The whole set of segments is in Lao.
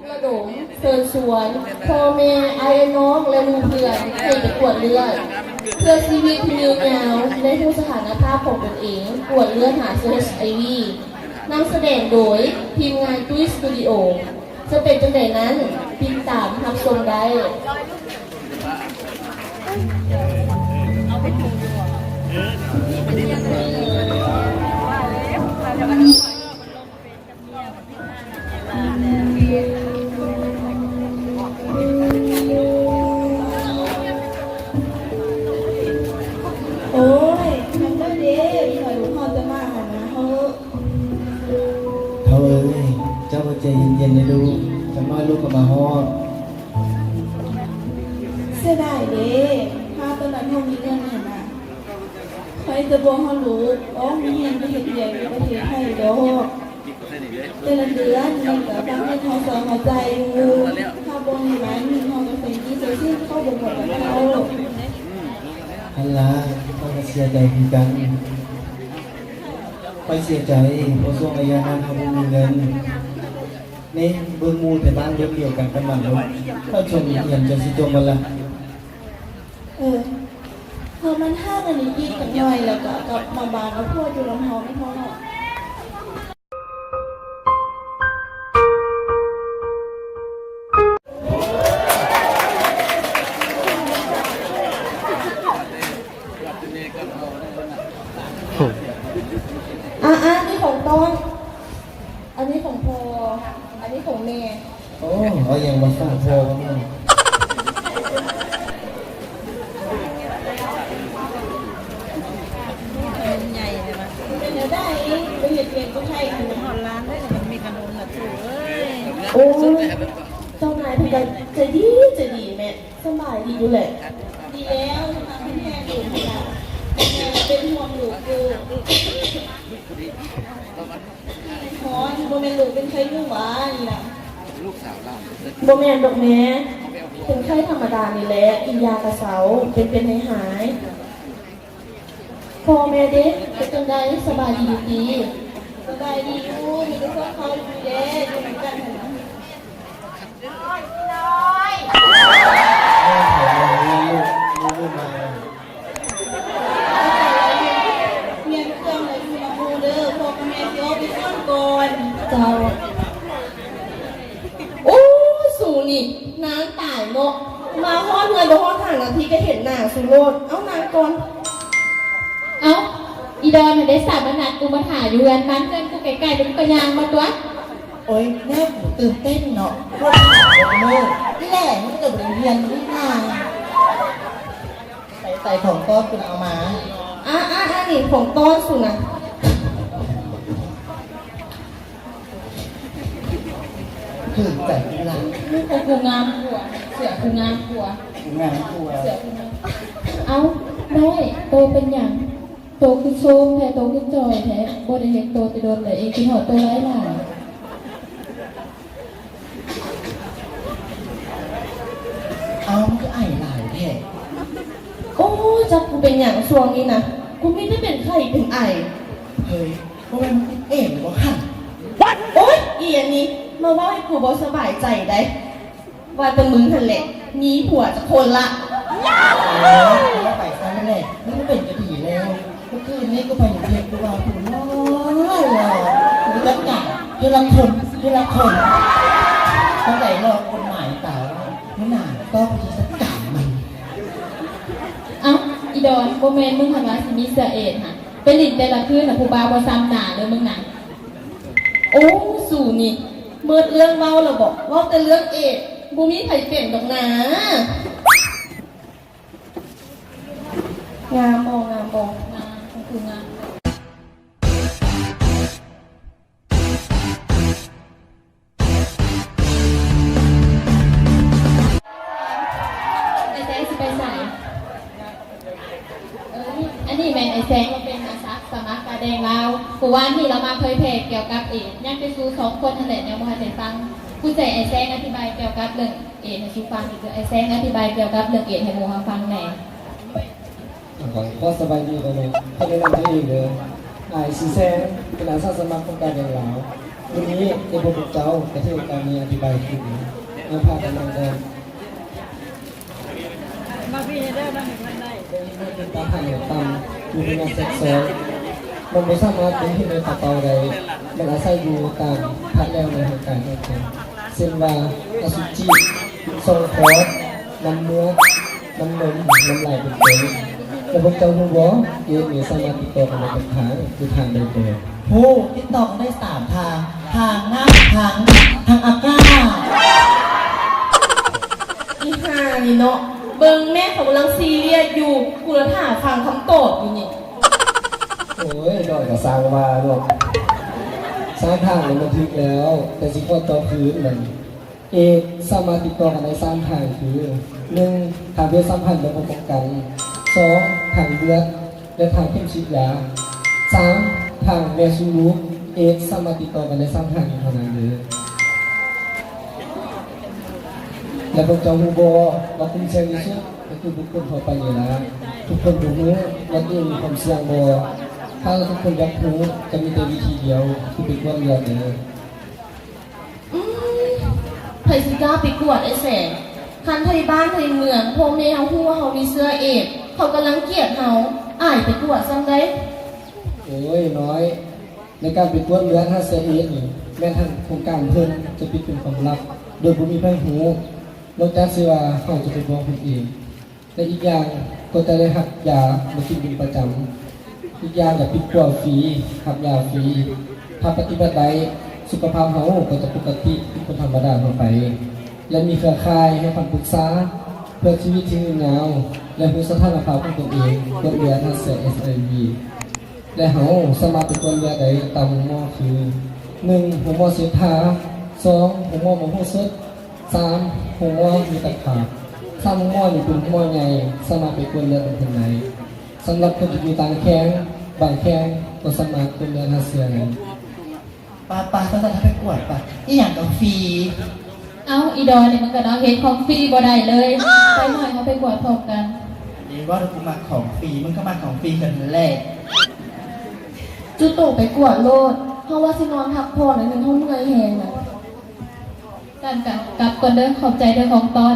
ລະດົມເຊີນຊວນພໍ່ແມ່, ອ້າຍນ້ອງ ແລະ ໝູ່ເພື່ອນໃຫ້ໄປກວດເລືອດ ເພື່ອຊີວິດທີ່ຍືນຍາວ ແລະ ຮູ້ສະຖານະພາບຂອງຕົນເອງ. ກວດເລືອດຫາເຊື້ອ ເອດ ເອດ ເອດ ນຳສະແດງໂດຍ ທີມງານຕຸ້ຍສະຕູດິໂອ. ຈະເປັນຈັ່ງໃດນັ້ນ, ຕິດຕາມຮັບຊົມໄດ້. ໂອ້ຍ ທຳໄດ້ເດ້ ຂ້ອຍບໍ່ຮອດແຕ່ໝາກຫັ້ນນະເຮີ້. ເຖົ້າເອີຍ ເຈົ້າກໍໃຈເຢັນໆ ເດ້ລູກ, ຈັກໜ້ອຍລູກກໍມາຮອດ. ເສຍດາຍເດ້ ຖ້າຕອນນັ້ນເຮົາມີເງິນຫັ້ນນະ ຂ້ອຍຈະບໍ່ໃຫ້ລູກອອກມາຮຽນໄປເຮັດວຽກຢູ່ປະເທດໄທດອກ. ແຕ່ລະເດືອນມັນກໍບາງເງິນເຮົາຊ່ອຍເຂົາຈ່າຍຢູ່, ຖ້າບໍ່ມີຫຼາຍເງິນເຮົາກໍໃຊ້ໜີ້ໃຊ້ສິນເຂົາບໍ່ໝົດດອກເຖົ້າ. ຫັ້ນລະ ຂ້ອຍກໍເສຍໃຈຄືກັນ. ຂ້ອຍເສຍໃຈ ເພາະຊ່ວງໄລຍະນັ້ນເຮົາບໍ່ມີເງິນ. ນີ້ເບິ່ງໝູ່ແຖວບ້ານເບິ່ງດຽວກັນກັບມັນໂລດ, ເຂົາຊົນຮຽນຈົນຊິຈົບໝົດລະ. ເອີ ເຮົາມັນຫາເງິນອີກຈັກໜ້ອຍ ແລ້ວກໍກັບມາບ້ານເອົາຜົວຢູ່ນຳເຮົາແມ່ນບໍ່ເນາະ. ອາໆ ນີ້ຂອງຕ້ອນ ອັນນີ້ຂອງພໍ່ ອັນນີ້ຂອງແມ່. ໂອ້ ເອົາຫຍັງມາຝາກພໍ່ເນາະ. ເປັນແນວໃດ ໄປເຮັດວຽກຢູ່ໄທຫັ້ນນະ ຮອດລ້ານໄດ້ ມັນມີຂະໜົມລະໂຖເອີຍ. ໂອ້ຍ ເຈົ້ານາຍເພິ່ນກໍໃຈດີ ໃຈດີແມ່. ສະບາຍດີຢູ່ແຫຼະ. ດີແລ້ວ ທາງແມ່ລູກຫັ້ນນະ ແມ່ເປັນຫ່ວງລູກຢູ່. ຮ້ອນ ບໍ່ແມ່ນລູກເປັນໄຂ້ຫວັດຫວານີ້ນະ? ບໍ່ແມ່ນດອກແມ່ ເປັນໄຂ້ທຳມະດານີ້ແຫຼະ ກິນຢາກະເຊົາ ເປັນໆ ຫາຍໆ. ພໍ່ແມ່ເດ ເປັນຈັ່ງໃດ ສະບາຍດີຢູ່ຕິ? ສະບາຍດີຢູ່ ມີແຕ່ພວກເຂົາຢູ່ແຫຼະ ຢູ່ນຳກັນຫັ້ນນະ. ຮຽນເຄື່ອງແລ້ວຢູ່ນຳໝູ່ເດີ ພໍ່ກັບແມ່ຊິອອກໄປສວນກ່ອນ. ເຈົ້າ. ໂອ້ ສູນີ້ນານຕາຍເນາະ ມາຮອດເຮືອນບໍ່ຮອດຫ້ານາທີກໍເຫັນໜ້າສູໂລດ. ເອົ້າ ນາງກ່ອນ. ເອົ້າ ອີດອນຫັ້ນເດ ສາມາດນັດກູມາຖ້າຢູ່ເຮືອນມັນ ເຮືອນກູໃກ້ໆ ເປັນກະຍ່າງມາຕົວະ. ໂອ້ຍ ແນວກູຕື່ນເຕັ້ນເນາະ ຄົນຫາເບິດມື້ ແລງມັນກໍບໍ່ໄດ້ຮຽນນີ້ນາ. ໃສ່ຂອງຕ້ອນ ເພິ່ນເອົາມາ. ອາໆ ອັນນີ້ຂອງຕ້ອນສູນນະ. ຖືກໃຈອີ່ຫຼ້າ. ຂອງກູງາມກວ່າ ເສື້ອກູງາມກວ່າ ກູງາມກວ່າ ເສື້ອກູງາມ. ເອົ້າ ນ້ອຍ ໂຕເປັນຫຍັງ? ໂຕຄືໂຊມແທ້ ໂຕຄືຈ່ອຍແທ້ ບໍ່ໄດ້ເຫັນໂຕແຕ່ດົນແລ້ວ ເອງຄິດຮອດໂຕຫຼາຍໆ. ເອົ້າ ມັນຄືໄອຫຼາຍແທ້? ໂອ້ຍ ຈັກກູເປັນຫຍັງຊ່ວງນີ້ນະ ກູມີແຕ່ເປັນໄຂ້ເປັນໄອ. ເຮີ້ຍ ບໍ່ແມ່ນມຶງຕິດເອດບໍ່ຫັ້ນ? ໂອ້ຍ ອີ່ອັນນີ້ ມາເວົ້າໃຫ້ກູບໍ່ສະບາຍໃຈໄດ໋. ວ່າແຕ່ມຶງຫັ້ນແຫຼະ ມີຜົວຈັກຄົນລະ? ເອີ ວ່າໄປຊັ້ນແຫຼະ ມັນເປັນກະດີແລ້ວ. ເມື່ອຄືນນີ້ກູໄປຢູ່ເພດ ກູວ່າຜູ້ຫຼໍ່ໆ ກູຈັດການທີລະຄົນ ທີລະຄົນ ຄົນໃດຫຼໍ່ຄົນໝາຍຕາ ມື້ໜ້າຕ້ອງໄປຈັດການມັນ. ເອົ້າ ອີດອນ ບໍ່ແມ່ນມຶງຫັ້ນວ່າຊິມີເຊື້ອເອດຫັ້ນ ໄປຫຼິ້ນແຕ່ລະຄືນນະ ຜູ້ບ່າວບໍ່ຊ້ຳໜ້າເລີຍມຶງນະ. ໂອ້ ສູນີ້ ເໝິດເລື່ອງເວົ້າແລ້ວບໍ? ເວົ້າແຕ່ເລື່ອງເອດ ບໍ່ມີໃຜເປັນດອກນາ. ງາມບໍ່? ງາມບໍ່? ງາມ ຄືງາມ. ອ້າຍແສງຊິໄປໃສ? ເອີ ອັນນີ້ແມ່ນອ້າຍແສງ ເປັນອາສາສະໝັກກາແດງລາວ. ເມື່ອວານນີ້ລາວມາເຜີຍແຜ່ກ່ຽວກັບເອດ ຍັງແຕ່ສູສອງຄົນຫັ້ນແຫຼະ ຍັງບໍ່ທັນໄດ້ຟັງ. ກູໃຫ້ອ້າຍແສງອະທິບາຍກ່ຽວກັບເລື່ອງເອດໃຫ້ສູຟັງອີກເທື່ອ. ອ້າຍແສງອະທິບາຍກ່ຽວກັບເລື່ອງເອດໃຫ້ໝູ່ເຮົາຟັງແດ່. ຂໍສະບາຍດີເດີ ຂໍແນະນຳຕົວເອງເດີ. ອ້າຍຊື່ແສງ ເປັນອາສາສະໝັກອົງການແດງລາວ. ມື້ນີ້ ເຈົ້າພວກເຈົ້າກໍຖືການມີອະທິບາຍຄືນ ເອົາພາກັນນັ່ງກ່ອນ. ມາພີ້ເດີ ນັ່ງໃນ. ເປັນຕາຫາກຕ່ຳ ຢູ່ໃນແຊັກຊອນ ມັນບໍ່ສາມາດເປັນເຫັນດ້ວຍຕາເປົ່າໄດ້ ມັນອາໄສຢູ່ຕາມທາດແຫຼວໃນຮ່າງກາຍຂອງເຮົາ ເຊັ່ນວ່າ ອະສຸຈິ ຊ່ອງຄອດ ນ້ຳເໝືອກ ນ້ຳນົມ ນ້ຳລາຍເປັນຕົ້ນ. ແລ້ວພວກເຈົ້າຮູ້ບໍ່ ເອດນີ້ສາມາດຕິດຕໍ່ກັນໄດ້ຈັກທາງ ຄືທາງໃດແດ່? ຮູ້ ຕິດຕໍ່ກັນໄດ້ສາມທາງ ທາງນ້ຳ ທາງດິນ ທາງອາກາດ. ອີຫ່ານີ້ເນາະ ເບິ່ງແມ່ ເຂົາກຳລັງຊີຣຽສຢູ່ ກູລະຖ້າຟັງຄຳຕອບຢູ່ນີ້. ໂອ້ຍ ນ້ອຍກໍຊ່າງວ່າເນາະ ສາມທາງນີ້ມັນຖືກແລ້ວ ແຕ່ຊິຂໍຕອບຄືນນັ້ນ. ເອດສາມາດຕິດຕໍ່ກັນໄດ້ສາມທາງຄື ໜຶ່ງ ທາງເພດສຳພັນແບບບໍ່ປ້ອງກັນ, ສອງ ທາງເລືອດ ແລະ ທາງເຂັມສີດຢາ, ສາມ ທາງແມ່ສູ່ລູກ. ເອດສາມາດຕິດຕໍ່ກັນໄດ້ສາມທາງນີ້ເທົ່ານັ້ນເດີ. ແລະ ພວກເຈົ້າຮູ້ບໍ່ວ່າກຸ່ມສ່ຽງທີ່ສຸດກໍຄືບຸກຄົນທົ່ວໄປນີ້ລະ. ທຸກຄົນບໍ່ຮູ້ວ່າຕົວເອງມີຄວາມສ່ຽງບໍ່. ຖ້າທຸກຄົນຢາກຮູ້ ກໍມີແຕ່ວິທີດຽວ ຄືໄປກວດເລືອດເດີ. ອືມ ໃຜຊິກ້າໄປກວດ ອ້າຍແສງ? ຄັນໄທບ້ານໄທເມືອງ ພໍ່ແມ່ເຮົາຮູ້ວ່າເຮົາມີເຊື້ອເອດ ເຂົາກໍລັງກຽດເຮົາ ອາຍໄປກວດຊ້ຳໃດ໋. ໂອ້ຍ ນ້ອຍ ໃນການໄປກວດເລືອດຫາເຊື້ອເອດນີ້ ແມ່ນທາງໂຄງການເພິ່ນຈະປິດເປັນຄວາມລັບ ໂດຍບໍ່ມີໃຜຮູ້ ນອກຈາກຊິວ່າເຮົາຈະໄປບອກເພິ່ນເອງ. ແລະ ອີກຢ່າງກໍຈະໄດ້ຮັບຢາມາກິນເປັນປະຈຳ. ອີກຢ່າງກໍປິດກົວຟຣີ, ຮັບຢາຟຣີ. ຖ້າປະຕິບັດໄດ້, ສຸຂະພາບເຮົາກໍຈະປົກກະຕິເປັນຄົນທຳມະດາທົ່ວໄປ ແລະ ມີເຄືອຂ່າຍໃຫ້ຄຳປຶກສາເພື່ອຊີວິດທີ່ຍືນຍາວ ແລະ ຮູ້ສະຖານະພາບຂອງຕົນເອງ ກວດເລືອດຫາເຊື້ອ ເອັດໄອວີ. ແລະ ເຮົາສາມາດໄປກວດເລືອດໄດ້ຕາມໂຮງໝໍຄື ໜຶ່ງ ໂຮງໝໍເສດຖາ, ສອງ ໂຮງໝໍມະໂຫສົດ, ສາມ ໂຮງໝໍມິດຕະພາບ. ສາມໂຮງໝໍນີ້ເປັນໂຮງໝໍໃຫຍ່ ສາມາດໄປກວດເລືອດນຳເພິ່ນໄດ້. ສຳລັບຄົນທີ່ຢູ່ຕ່າງແຂວງ, ບາງແຂວງກໍສາມາດກວດເລືອດຫາເຊື້ອໄດ້. ປະ ປະ ຊັ້ນໆ ເຮົາໄປກວດປະ. ອີ່ຫຍັງກໍຟຣີ. ເອົ້າ ອີ່ດອນນີ້ ມຶງກໍເນາະ ເຮັດຂອງຟຣີບໍ່ໄດ້ເລີຍ. ໄປ ນ້ອຍ ເຮົາໄປກວດພ້ອມກັນ. ນີ້ ເວົ້າແລ້ວກູມັກຂອງຟຣີ ມຶງກໍມັກຂອງຟຣີຄືກັນຫັ້ນແຫຼະ. ຈຸໂຕໄປກວດໂລດ ເຮົາວ່າຊິນອນພັກຜ່ອນໜ້ອຍໜຶ່ງ ເຮົາເມື່ອຍແຮງນະ. ຊັ້ນກໍກັບກ່ອນເດີ ຂອບໃຈເດີຂອງຕ້ອນ.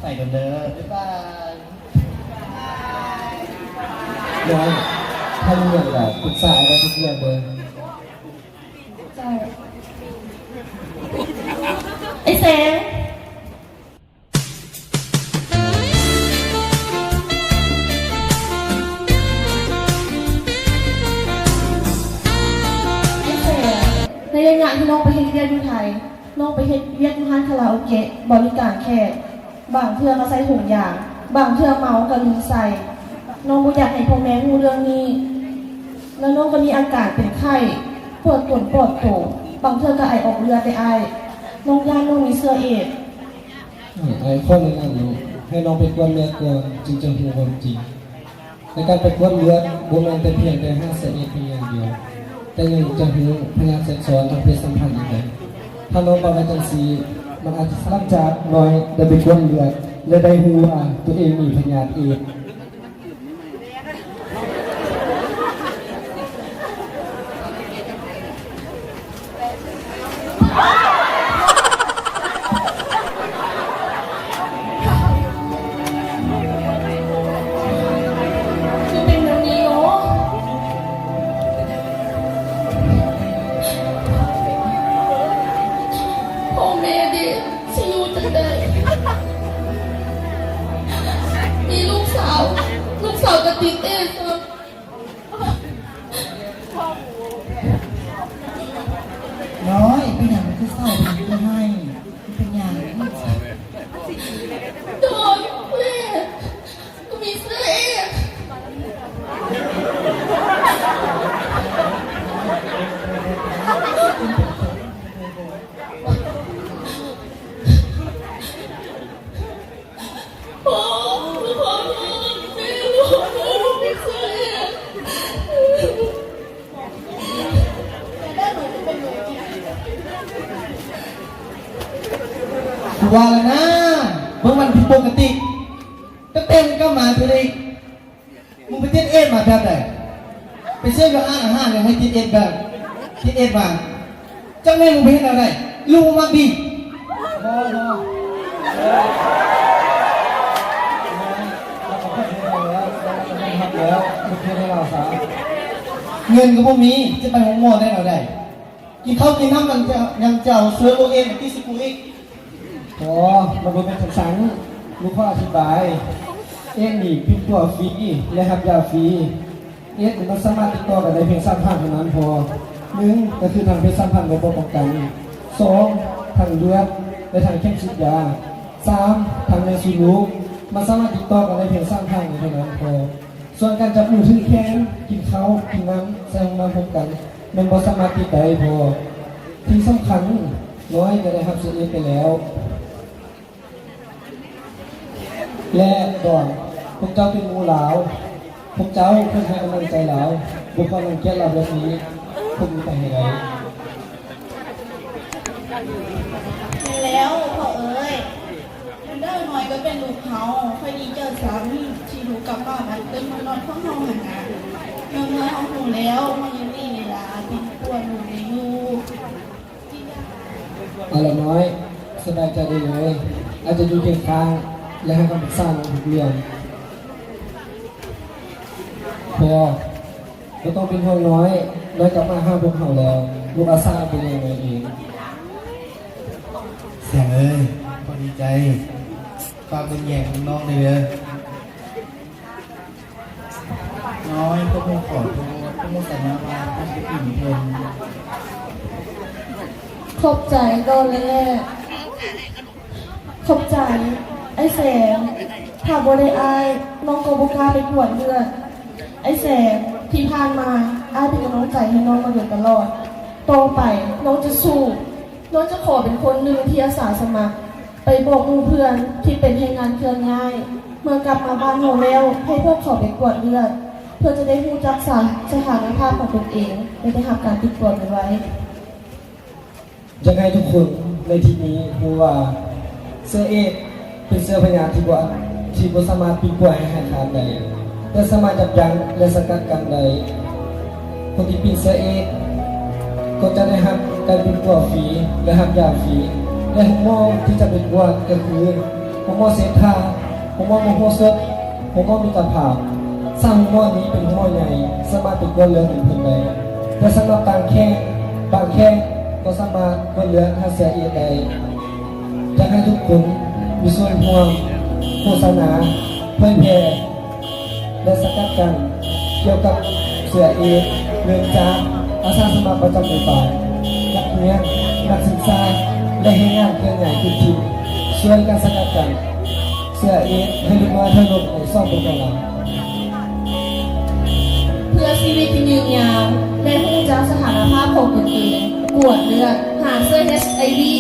ໄປກ່ອນເດີ ບາຍບາຍ. ນ້ອຍ ຖ້າມີຫຍັງກໍປຶກສາໄດ້ທຸກເລື່ອງເດີ. ເຈົ້າ ໄອ້ແສງ. ໃນໄລຍະທີ່ນ້ອງໄປເຮັດວຽກຢູ່ໄທ, ນ້ອງໄປເຮັດວຽກຢູ່ຮ້ານຄາຣາໂອເກະ ບໍລິການແຂກ. ບາງເທື່ອກໍໃສ່ຖົງຢາງ, ບາງເທື່ອເມົາກໍລືມໃສ່. ນ້ອງບໍ່ຢາກໃຫ້ພໍ່ແມ່ຮູ້ເລື່ອງນີ້. ແລ້ວນ້ອງກໍມີອາການເປັນໄຂ້, ປວດຕົນປວດໂຕ, ບາງເທື່ອກໍໄອອອກເລືອດເດ້ອ້າຍ. ນ້ອງຢ້ານນ້ອງມີເຊື້ອເອດ. ອ້າຍ ຂໍແນະນຳເນາະ ໃຫ້ນ້ອງໄປກວດເລືອດກ່ອນ ຈຶ່ງຈະຮູ້ຄວາມຈິງ. ໃນການໄປກວດເລືອດ ບໍ່ແມ່ນແຕ່ພຽງແຕ່ຫາເຊື້ອເອດພຽງຢ່າງດຽວ, ແຕ່ຍັງຈະຮູ້ພະຍາດແຊກຊ້ອນທາງເພດສຳພັນອີກໄດ້. ຖ້ານ້ອງປະໄວ້ຈັ່ງຊີ້ ມັນອາດຈະ ຫຼັງຈາກນ້ອຍໄດ້ໄປກວດເລືອດ ແລະ ໄດ້ຮູ້ວ່າຕົວເອງມີພະຍາດເອດ. ຄືເປັນແນວນີ້ເນາະ ພໍ່ແມ່ເດ ຊິຢູ່ຈັ່ງໃດ? ມີລູກສາວ ລູກສາວກໍຕິດເອດ. ນ້ອຍ ເປັນຫຍັງຄືເສົ້າ ເປັນຄືໄຫ້ ເປັນຫຍັງ? ໂດຍ ແມ່ ມີເຊື້ອເອດ. ກູວ່າແລ້ວນະ ເບິ່ງມັນຜິດປົກກະຕິ ກະເຕັນກັບມາເທື່ອນີ້. ມຶງໄປຕິດເອດມາແບບໃດ? ໄປເຊື່ອຢູ່ຮ້ານອາຫານ ຍັງໃຫ້ຕິດເອດແບບ ຕິດເອດມາ. ຈັກແມ່ນມຶງໄປເຮັດແນວໃດ? ລູກບໍ່ມັກດີ. ເງິນກໍບໍ່ມີ ຈະໄປໂຮງໝໍໄດ້ແນວໃດ? ກິນເຂົ້າກິນນ້ຳຍັງຈະ ຍັງຈະເອົາເຊື້ອໂລກເອດສ໌ມາຕິດໃສ່ກູອີກ. ອໍ ມັນບໍ່ແມ່ນຈັ່ງຊັ້ນ ລູກຂໍອະທິບາຍ. ເອດສ໌ນີ້ປິ່ນປົວຟຣີ ແລະ ຮັບຢາຟຣີ. ເອດສ໌ນີ້ມັນສາມາດຕິດຕໍ່ກັນໄດ້ພຽງສາມທາງເທົ່ານັ້ນພໍ່. ໜຶ່ງ ກໍຄືທາງເພດສຳພັນໂດຍບໍ່ປ້ອງກັນ. ສອງ ທາງເລືອດ ແລະ ທາງເຂັມສີດຢາ. ສາມ ທາງແມ່ສູ່ລູກ. ມັນສາມາດຕິດຕໍ່ກັນໄດ້ພຽງສາມທາງນີ້ເທົ່ານັ້ນພໍ່. ສ່ວນການຈັບມືຖືກແຂນ, ກິນເຂົ້າ, ກິນນ້ຳ, ໃສ່ຫ້ອງນ້ຳຮ່ວມກັນ ແມ່ນບໍ່ສາມາດຕິດໄດ້ພໍ່. ທີ່ສຳຄັນ, ນ້ອຍກໍໄດ້ຮັບເຊື້ອເອດສ໌ໄປແລ້ວ. ແລະ ດອນ, ພວກເຈົ້າເປັນໝູ່ລາວ, ພວກເຈົ້າຄວນໃຫ້ກຳລັງໃຈລາວ, ບໍ່ຄວນລັງກຽດລາວແບບນີ້. ພວກນີ້ໄປໃຫ້ໄດ້. ແມ່ນແລ້ວພໍ່ເອີຍ, ເດີນ້ອຍກໍເປັນລູກເຮົາ. ຂ້ອຍດີໃຈສ່ຳທີ່ລູກກັບມາບ້ານເກີດເມືອງນອນຂອງເຮົາຫັ້ນນະ. ເມື່ອເຮົາຮູ້ແລ້ວ, ເຮົາຍິນດີເວລາທີ່ພວກລູກໄດ້ຢູ່. ເອົາລະນ້ອຍ, ສະບາຍໃຈໄດ້ເລີຍ. ອ້າຍຈະຢູ່ຄຽງຂ້າງ ແລະ ໃຫ້ຄຳປຶກສານ້ອງທຸກເລື່ອງ. ພໍ່, ບໍ່ຕ້ອງເປັນຫ່ວງນ້ອຍ, ນ້ອຍກັບມາຫາພວກເຮົາແລ້ວ. ລູກອາສາເອົາໄປລ້ຽງນ້ອຍເອງ. ແສງເອີຍ, ພໍ່ດີໃຈ. ຝາກເບິ່ງແຍງນ້ອງແດ່ເດີ. ນ້ອຍ, ພວກເຮົາຂໍໂທດ, ພວກເຮົາສັນຍາວ່າຈະບໍ່ໄປຕີເພິ່ນ. ຂອບໃຈດອນແລະແລະ. ຂອບໃຈອ້າຍແສງ. ຖ້າບໍ່ໄດ້ອ້າຍ, ນ້ອງກໍບໍ່ກ້າໄປກວດເລືອດ. ອ້າຍແສງ, ທີ່ຜ່ານມາ, ອ້າຍເປັນກຳລັງໃຈໃຫ້ນ້ອງມາໂດຍຕະຫຼອດ. ຕໍ່ໄປ, ນ້ອງຈະສູ້. ນ້ອງຈະຂໍເປັນຄົນໜຶ່ງທີ່ອາສາສະໝັກໄປບອກໝູ່ເພື່ອນທີ່ເປັນແຮງງານເຄື່ອນຍ້າຍ, ເມື່ອກັບມາບ້ານເຮົາແລ້ວ, ໃຫ້ພວກເຂົາໄປກວດເລືອດ ເພື່ອຈະໄດ້ຮູ້ຈັກສາ ສະຖານະພາບຂອງຕົນເອງ ແລະ ໄດ້ຮັບການຕິດຕົວໄວໆ. ຢາກໃຫ້ທຸກຄົນໃນທີ່ນີ້ຮູ້ວ່າ ເຊື້ອເອດສ໌ ເປັນເຊື້ອພະຍາດທີ່ບໍ່ ທີ່ບໍ່ສາມາດປິ່ນປົວໃຫ້ຫາຍຂາດໄດ້, ແຕ່ສາມາດຢັບຢັ້ງ ແລະ ສະກັດກັ້ນໄດ້. ຄົນທີ່ປິ່ນເຊື້ອເອດສ໌ ກໍຈະໄດ້ຮັບການປິ່ນປົວຟຣີ ແລະ ຮັບຢາຟຣີ, ແລະ ໂຮງໝໍທີ່ຈະໄປກວດກໍຄື ໂຮງໝໍເສດຖາ, ໂຮງໝໍມະໂຫສົດ, ໂຮງໝໍມິດຕະພາບ. ສາມໂຮງໝໍນີ້ເປັນໂຮງໝໍໃຫຍ່, ສາມາດໄປກວດເລືອດໃຫ້ເພິ່ນໄດ້, ແຕ່ສຳລັບຕ່າງແຂວງ, ບາງແຂວງກໍສາມາດກວດເລືອດຫາເຊື້ອເອດສ໌ໄດ້. ຢາກໃຫ້ທຸກຄົນມີສ່ວນຮ່ວມໂຄສະນາ, ເຜີຍແຜ່ ແລະ ສະກັດກັ້ນກ່ຽວກັບເຊື້ອເອດສ໌ ເລີ່ມຈາກອາສາສະໝັກປະຈຳໝູ່ບ້ານ, ນັກຮຽນ, ນັກສຶກສາ ແລະ ແຮງງານເຄື່ອນຍ້າຍພື້ນຖິ່ນ ຊ່ວຍກັນສະກັດກັ້ນເຊື້ອເອດສ໌ ໃຫ້ຫຼຸດນ້ອຍຖອຍລົງໃນສປປ ລາວ. ເພື່ອຊີວິດທີ່ຍືນຍາວ ແລະ ຮູ້ຈັກສະຖານະພາບຂອງຕົນເອງ, ກວດເລືອດ, ຫາເຊື້ອ ເອັດໄອວີ.